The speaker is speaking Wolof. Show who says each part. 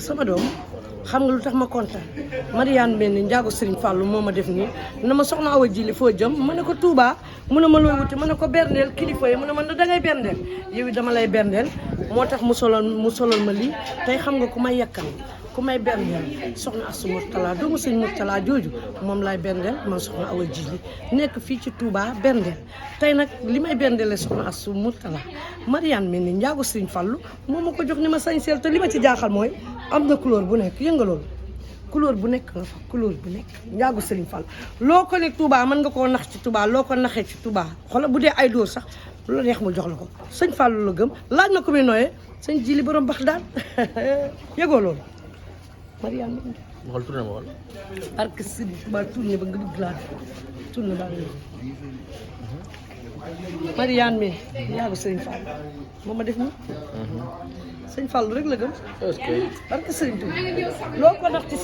Speaker 1: sama doom xam nga lu tax ma kontaan Mariane mel ni njaago Serigne Fallou moo ma def nii na ma soxna Awa Jili foo jëm ma ne ko Touba mu ne ma looy wuti ma ne ko berndeel kilifa yi mu ne ma da ngay berndeel yow dama lay berndeel moo tax mu solal ma lii tey xam nga ku may yekkal ku may berndeel soxna Astou Mourtala doomu sëñ Mourtala jooju moom laay berndeel man soxna Awa Jili nekk fii ci Touba berndeel tey nag li may berndeele soxna Astou Mourtala Mariane mel ni njaago Serigne Fallou moo ma ko jox ni ma sañseel te li ma ci jaaxal mooy am na couleur bu nekk yënga loolu couleur bu nekk nga fa couleur bu nekk njaago Serigne Fall loo ko ne Touba mën nga koo nax ci Touba loo ko naxee ci Touba xoolal bu dee ay dóor sax lu la neex mu jox la ko sëñ Fallou la gëm laaj na ko muy nooyee sëñ Jili borom bax daal yëgoo loolu Mariane
Speaker 2: ma xool tourné ma xool.
Speaker 1: parce que si ba tourné ba nga dugg laa tourné baa ngi Mariane mi njaago Serigne Fall moo ma def nii sëñ Fall rek la gëm
Speaker 2: est-ce que.
Speaker 1: parce que Serigne Touba loo ko nax ci